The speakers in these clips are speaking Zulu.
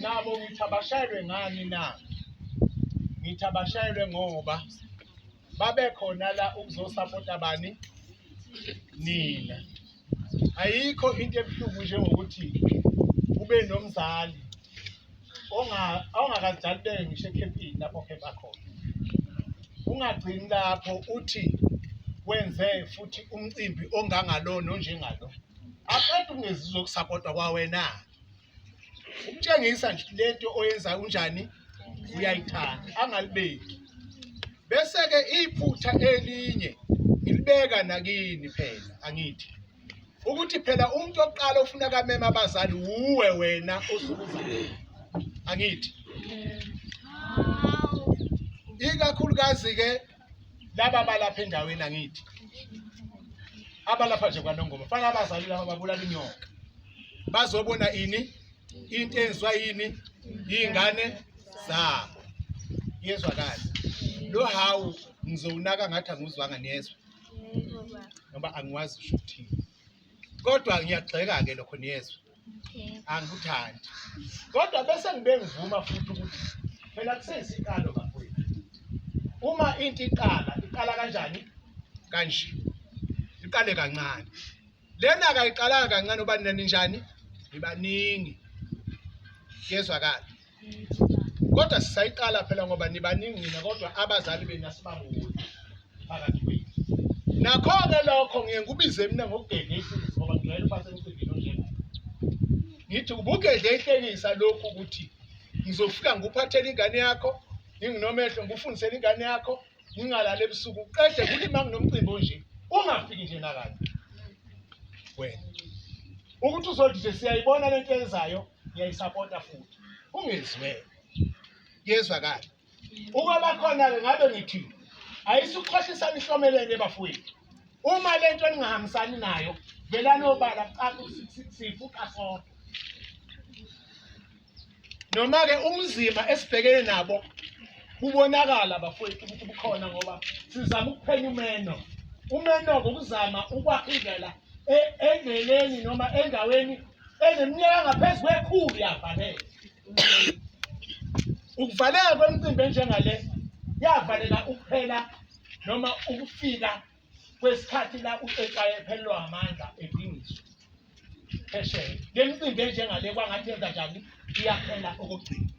Nabo ngithi abashayelwe ngani na? Ngithi abashayelwe ngoba babekhona la ukuzosapota bani? Nina. Ayikho into ebuhlungu njengokuthi ube nomzali ongakazali beke ngisho ekhempini lapho okhempa khona. Ungagcini lapho uthi wenze futhi umcimbi ongangalo nonjengalo. Aqeda ukungezizwa ukusapotwa kwawena. Umtshengisa nje lento oyenzayo unjani uyayithanda angalibeki. Bese-ke iphutha elinye ngilibeka nakini phela angithi ukuthi phela umuntu oqala ofuna kamema abazali wuwe wena osukuzayo angithi ikakhulukazi ke laba balapha endaweni angithi abalapha nje kwanongoma fana abazali laba babulala inyoka bazobona ini into enziwa yini iy'ngane zabo yezwakala lo hawu ngizowunaka ngathi anguzwanga niyezwa ngoba angiwazi usho ukuthini kodwa ngiyagxeka-ke lokho niyezwa angikuthandi kodwa bese ngibe ngivuma futhi ukuthi phela kuseyisiqalo bafowethu uma into iqala iqala kanjani kanje iqale kancane lena akayiqalanga kancane uba nina ninjani nibaningi kuyezwakala kodwa sisayiqala phela ngoba nibaningi nina kodwa abazali benu asibaboni phakathi kwethu nakho-ke lokho ngiye ngikubize mina ngokugedla ihlekisa ngoba ngijwayele ukuba semcimbini onjenga ngithi ubugedle ihlekisa lokhu ukuthi ngizofika ngikuphathele ingane yakho nginginomehlo ngikufundisele ingane yakho ngingalali ebusuku uqede kuthi uma nginomcimbi onje ungafiki nje nakanye wena ukuthi uzothi nje siyayibona lento yenzayo ngiyayisapota futhi ungezwele kuyezwakala ukwaba khona-ke ngabe ngithi ayisukhohlisana ihlomelene bafowethu uma le nto ningahambisani nayo velani obala kucaca sifuqa sodwa noma-ke umzima esibhekene nabo kubonakala bafowethu ukuthi bukhona ngoba sizama ukuphenya umeno umeno-ke ukuzama ukwakha indlela e, endleleni noma endaweni eneminyaka ngaphezu kwekhulu yavaleka ukuvaleka kwemicimbi enjengale yavaleka ukuphela noma ukufika kwesikhathi la ucetshwayo ephelelwa amandla edingiswa phesheya le micimbi enjengale kwangathi yenza njani iyaphela okugcina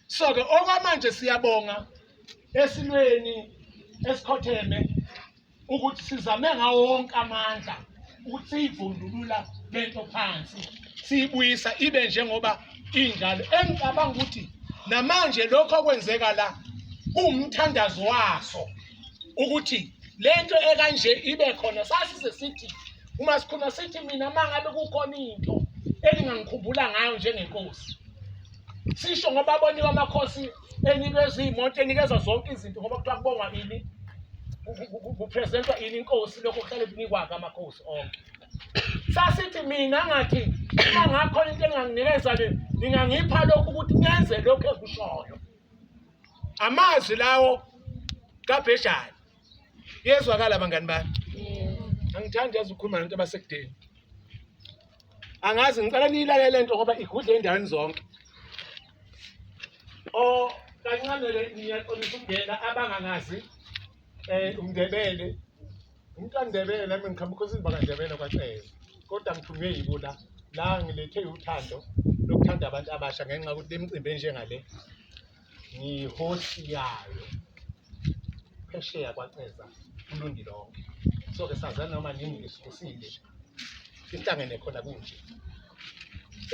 so-ke okwamanje siyabonga esilweni esikhotheme ukuthi sizame ngawo wonke amandla ukuthi siyivundulula lento phansi siyibuyisa ibe njengoba injalo engicabanga ukuthi namanje lokho okwenzeka la kuwumthandazo waso ukuthi lento ekanje ibe khona sasize sithi uma sikhuluma sithi mina uma ngabe kukhona into eningangikhumbula ngayo njengenkosi sisho ngoba aboniwe amakhosi enikezwa iy'moto enikezwa zonke izinto ngoba kuthiwa kubongwa ini kuphresentwa ini inkosi lokho kuhlale kunikwa-ke amakhosi onke sasithi mina ngathi uma ngakhona into enginganginikeza le ningangipha lokhu ukuthi ngenze lokhu engikushoyo amazwi lawo kabhejane Iyezwakala bangani bami. Angithandi yazi ukukhuluma nabantu abasekudeni. Angazi ngicela niyilalele lento ngoba igudle endaweni zonke. O kancane le ngiyaxolisa ukungena abangangazi eh uNdebele. Umuntu kaNdebele nami ngiqhamuka ukhosini bakaNdebele kwaCele. Kodwa ngithunywe yibo la. La ngilethe uthando lokuthanda abantu abasha ngenxa yokuthi lemicimbi enjengale ngiyihosi yayo phesheya kwaceza ulundi lonke so-ke sazana noma nini ngisile sihlangene khona kunje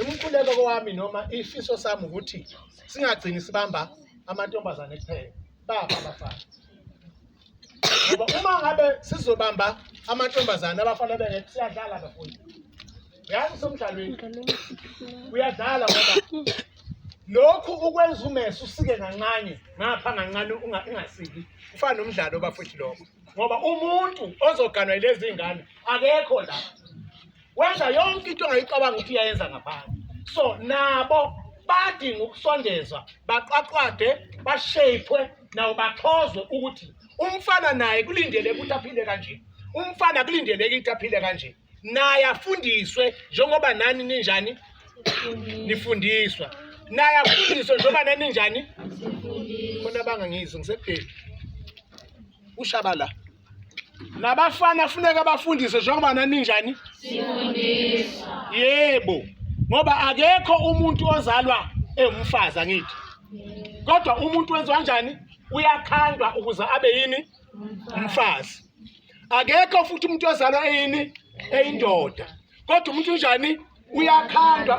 umkhuleko kwami noma ifiso sami ukuthi singagcini sibamba amantombazane kuphela baba abafana ngoba uma ngabe sizobamba amantombazane abafana bengekho siyadlala bafowethu uyazi usemdlalweni uyadlala ngoba lokhu ukwenza umese usike kancane ngapha kancane ungasiki kufana nomdlalo bafowethu lokho ngoba umuntu ozoganwa yilezi ngane akekho la wenza yonke into ongayicabanga ukuthi uyayenza ngaphandle so nabo badinga ukusondezwa baqwaqwade basheyphwe nawo baxhozwe ukuthi umfana naye kulindeleke ukuthi aphile kanje umfana kulindeleke ukuthi aphile kanje Naye afundiswe njengoba nani ninjani nifundiswa. Naye afundiswe njengoba nani ninjani. Khona bangangizwa ngisekudeni. Ushaba la. Nabafana funeka bafundiswe njengoba nani ninjani? Sifundiswa. Yebo. Ngoba akekho umuntu ozalwa ewumfazi angithi. Kodwa umuntu wenziwa kanjani? Uyakhandwa ukuze abe yini? Umfazi. Akekho futhi umuntu ozalwa eyini? Eyindoda. Kodwa umuntu unjani? Uyakhandwa.